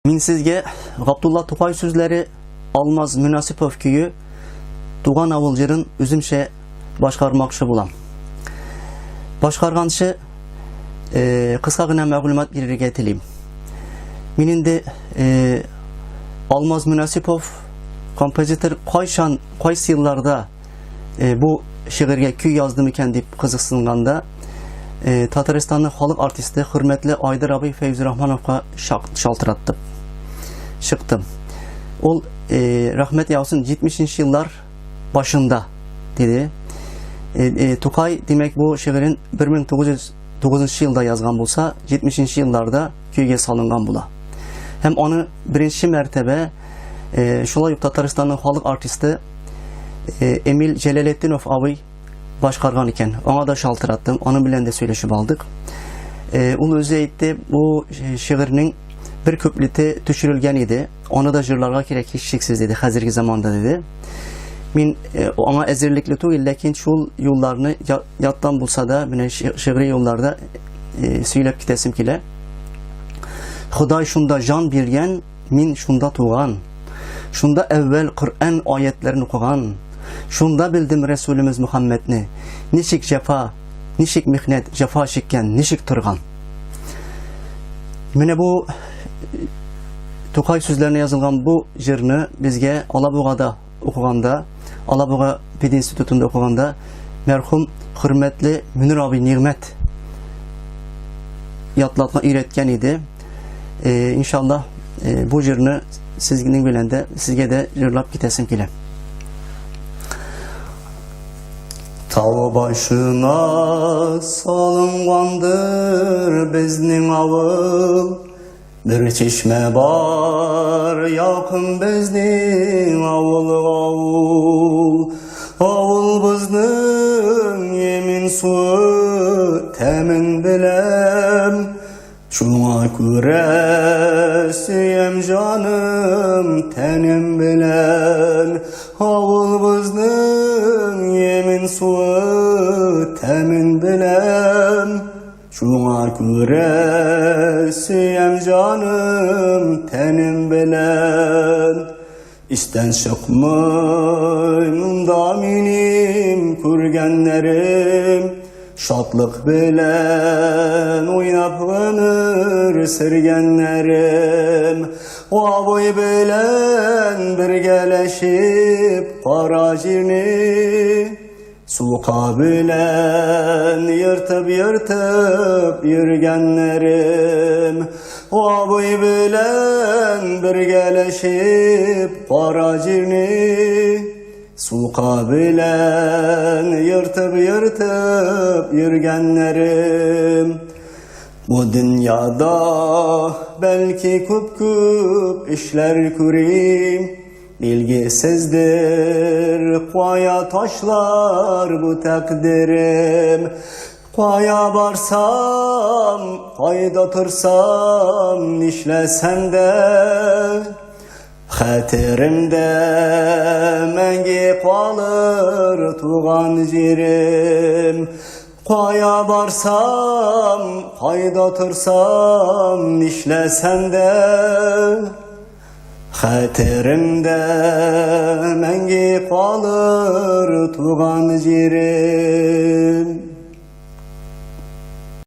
Мин сезгә Габдулла Тукай сүзләре, Алмаз Мөнасипов көе Туган авыл җырын үземчә башкармакчы булам. Башкарганчы э, кыска гына мәгълүмат бирергә телим. Мин инде э, Алмаз Мөнасипов композитор кайчан, кайсы елларда э, бу шигырьгә көй язды микән дип кызыксынганда, Татарстанның халык артисты хөрмәтле Айдар абый Фәйзрахмановка шалтыраттым. Чыктым. Ул рәхмәт яусын 70 еллар башында диде. Тукай, димәк, бу шигырен 1909 елда язган булса, 70 елларда көйгә салынган була. Һәм аны беренче мәртәбә шулай ук Татарстанның халык артисты Эмиль Җәләлетдинов абый башкарган икән. Аңа да шалтыраттым, аның белән дә сөйләшеп алдык. Ул үзе әйтте, бу шигырьнең бер куплеты төшерелгән иде. Аны да җырларга кирәк һичшиксез диде, хәзерге заманда диде. Мин аңа әзерлекле түгел, ләкин шул юлларны яттан булса да, менә шигъри юлларда сөйләп китәсем килә. Ходай шунда җан биргән, Мин шунда туган. Шунда әүвәл Коръән аятләрен укыган. Шунда белдем Рәсүлемез Мөхәммәдне. Ничек җәфа, ничек михнәт, җәфа чиккән, ничек торган. Менә бу Тукай сүзләренә язылган бу җырны безгә Алабугада укыганда, Алабуга пединститутында укыганда мәрхүм хөрмәтле Мөнир абый Нигъмәт ятлатма өйрәткән иде. Иншаллаһ, бу җырны сезнең белән дә, сезгә дә җырлап китәсем килә. Тау башына салынгандыр безнең авыл. Бер чишмә бар, якын безнең авылга ул. Авыл безнең емин суы, тәмен беләм. Шуңа күрә сөям җаным, тәнем белән. Авыл безнең емин суы, тәмен беләм. Шуңа күрә сөям җаным, тәнем белән. Истән чыкмый монда минем күргәннәрем. Шатлык белән уйнап гомер сөргәннәрем. Абый белән бергәләшеп кара җирне Сука белән ертып-ертып йөргәннәрем, Абый белән бергәләшеп кара җирне Сука белән ертып-ертып йөргәннәрем. Бу дөньяда бәлки күп-күп эшләр күрим, Билгесездер, кая ташлар бу тәкъдирем. Кая барсам, кайда торсам, нишләсәм дә, хәтеремдә мәңге калыр туган җирем. Кая барсам, кайда торсам, нишләсәм дә, Хәтеремдә мәңге калыр туган җирем.